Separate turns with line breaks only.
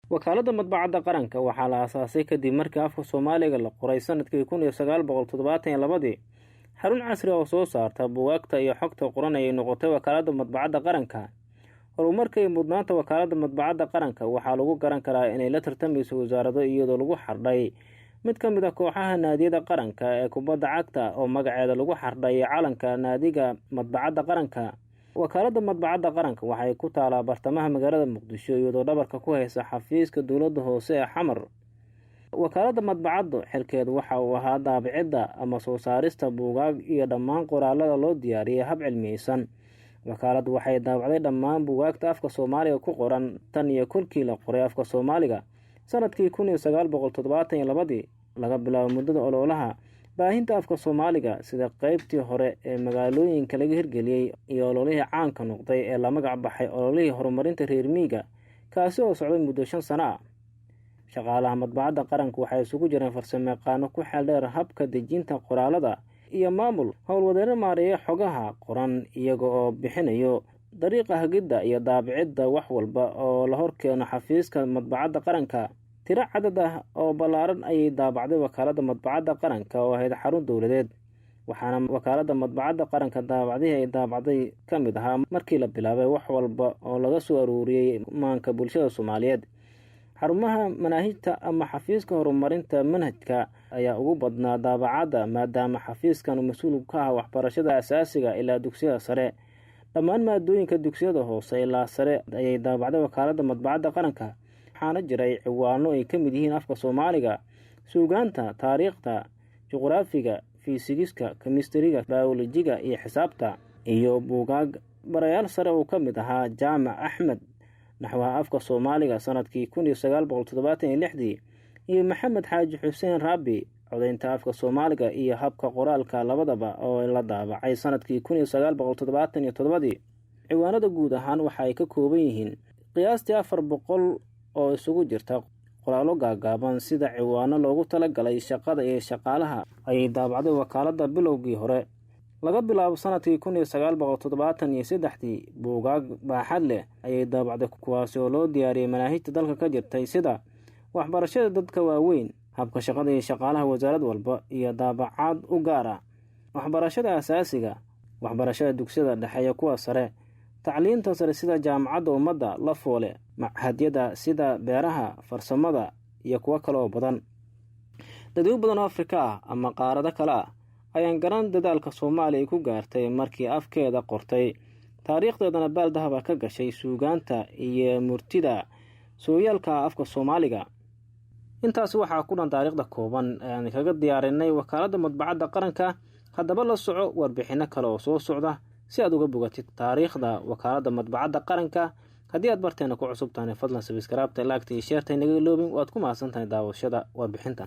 Wakaaladda Madbacadda Qaranka waxaa la aasaasay kadib markii afka Soomaaliga la qoray sanadkii 1972-dii. Xarun casri oo soo saarta buugaagta iyo xogta qoran ayay noqotay Wakaaladda Madbacadda Qaranka. Horumarka iyo mudnaanta Wakaaladda Madbacadda Qaranka waxaa lagu garan karaa inay la tartamayso wasaarado, iyadoo lagu xardhay mid ka mid ah kooxaha naadiyada qaranka ee kubadda cagta oo magaceeda lagu xardhay calanka naadiga Madbacadda Qaranka. Wakaaladda Madbacadda Qaranka waxay ku taalaa bartamaha magaalada Muqdisho, iyadoo dhabarka ku haysa xafiiska dowladda hoose ee Xamar. Wakaaladda madbacaddu xilkeedu waxa uu ahaa daabicidda ama soo saarista buugaag iyo dhammaan qoraalada loo diyaariyay hab cilmiyeysan. Wakaaladdu waxay daabacday dhammaan buugaagta afka Soomaaliga ku qoran tan iyo kolkii la qoray afka Soomaaliga sanadkii 1972-dii, laga bilaabo muddada ololaha baahinta afka Soomaaliga, sida qeybtii hore ee magaalooyinka laga hirgeliyey iyo ololihii caanka noqday ee la magac baxay ololihii horumarinta reer miyiga, kaasi oo socday muddo 5 sano ah. Shaqaalaha Madbacadda Qaranka waxay isugu jireen farsamayaqaano ku xeeldheer habka dejinta qoraalada iyo maamul howlwadeeno maareeya xogaha qoran, iyaga oo bixinayo dariiqa hagidda iyo daabicidda wax walba oo la horkeeno xafiiska Madbacadda Qaranka. Tiro cadad ah oo ballaaran ayay daabacday Wakaaladda Madbacadda Qaranka oo ahayd xarun dowladeed, waxaana Wakaaladda Madbacadda Qaranka daabacdihii ay daabacday ka mid ahaa markii la bilaabay wax walba oo laga soo aruuriyey maanka bulshada Soomaaliyeed. Xarumaha manaahijta ama xafiiska horumarinta manhajka ayaa ugu badnaa daabacadda, maadaama xafiiskan mas-uul ka ah waxbarashada asaasiga ilaa dugsiyada sare. Dhammaan maadooyinka dugsiyada hoose ilaa sare ayay daabacday Wakaaladda Madbacadda Qaranka, waxaana jiray ciwaano ay ka mid yihiin afka Soomaaliga, suugaanta, taariikhda, juqraafiga, fiisigiska, kemistariga, baayolojiga iyo xisaabta, iyo buugaag barayaal sare uu ka mid ahaa Jaamac Axmed, naxwaha afka Soomaaliga sanadkii 1976-dii, iyo Maxamed Xaaji Xuseen Raabi, codaynta afka Soomaaliga iyo habka qoraalka labadaba, oo la daabacay sanadkii 1977-dii. Ciwaanada guud ahaan waxa ay ka kooban yihiin qiyaastii 400 oo isugu jirta qoraallo gaagaaban, sida ciwaano loogu talagalay shaqada iyo shaqaalaha ayay daabacday wakaaladda bilowgii hore. Laga bilaabo sanadkii 1973-dii, buugaag baaxad leh ayay daabacday, kuwaasi oo loo diyaariyey manaahijta dalka ka jirtay, sida waxbarashada dadka waaweyn, habka shaqada iyo shaqaalaha wasaarad walba, iyo daabacaad u gaar ah waxbarashada asaasiga, waxbarashada dugsiyada dhexe iyo kuwa sare, tacliinta sare sida Jaamacadda Ummadda, La Foole, machadyada sida beeraha, farsamada iyo kuwo kale oo badan. Dadwey badan oo Afrika ah ama qaarado kale ah ayaan garan dadaalka Soomaaliya ay ku gaartay markii afkeeda qortay, taariikhdeedana baaldahaba ka gashay suugaanta iyo murtida sooyaalka afka Soomaaliga. Intaas waxaa ku dhan taariikhda kooban ee aan kaga diyaarinay Wakaaladda Madbacadda Qaranka. Haddaba la soco warbixinno kale oo soo socda si aad uga bogatid taariikhda Wakaaladda Madbacadda Qaranka. Haddii aad barteena ku cusub tahay, fadlan subscribe-ta, like-ta iyo share-ta inaga iloobin. Waad ku mahadsan tahay daawashada warbixintan.